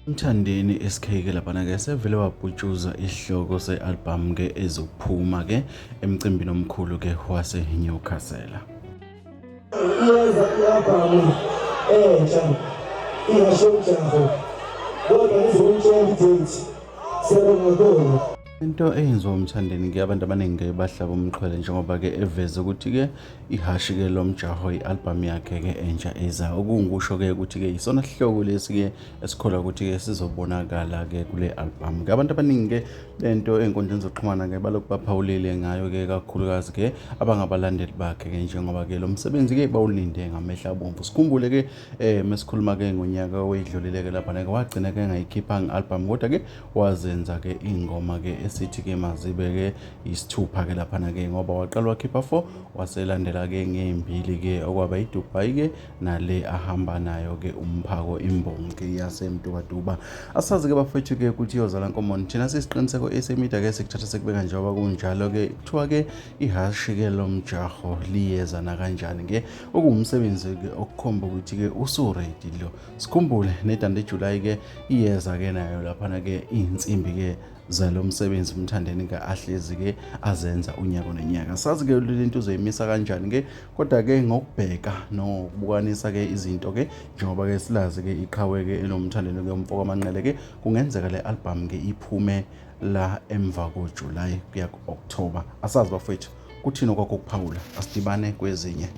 Mthandeni SK ke laphana ke sevele wabhutshuza isihloko se-album ke ezophuma ke emcimbini omkhulu ke wase Newcastle. Iyeza i-albhamu entsha ihashe umjaho kodwa ngizokutshela i-date. Siyabonga kakhulu. Into eyenziwa uMthandeni ke abantu abaningi ke bahlaba umxhwele njengoba ke eveze ukuthi ke ihhashi ke lomjaho i-album yakhe ke entsha eza okungukusho ke ukuthi ke isona sihloko lesi ke esikholwa ukuthi ke sizobonakala ke kule album ke abantu abaningi ke lento ey'nkundleni zokuxhumana ke balokhu baphawulile ngayo ke kakhulukazi ke abangabalandeli bakhe ke njengoba ke lo msebenzi ke bawulinde ngamehlo abomvu. Sikhumbule ke mesikhuluma ke ngonyaka owedlulile ke lapha ke wagcina ke engayikhiphanga i-album kodwa ke wazenza ke ingoma ke esithi ke mazibe ke isithupha ke laphana ke ngoba waqala wakhipha 4 waselandela ke ngembili ke okwaba iDubai ke nale ahamba nayo ke umphako imbongi ke yaseMtubatuba. Asazi ke bafethu ke ukuthi iyozala nkomoni. Thina sisiqiniseko esemida ke sikuthatha sekubeka njengoba kunjalo ke kuthiwa ke ihhashi ke lomjaho liyeza nakanjani ke okuwumsebenzi ke okukhomba ukuthi ke usuready lo. Sikhumbule nedande July ke iyeza ke nayo laphana ke insimbi ke zalo msebenzi uMthandeni ke ahlezi ke azenza unyaka nonyaka. Sazi ke lento uzoyimisa kanjani ke kodwa ke ngokubheka nokubukanisa ke izinto ke njengoba ke silazi ke iqhawe ke enomthandeni ke umfoko amanqele ke kungenzeka le album ke iphume la emva koJuly kuya ku-October. Asazi bafowethu kuthini okwakho ukuphawula, asidibane kwezinye.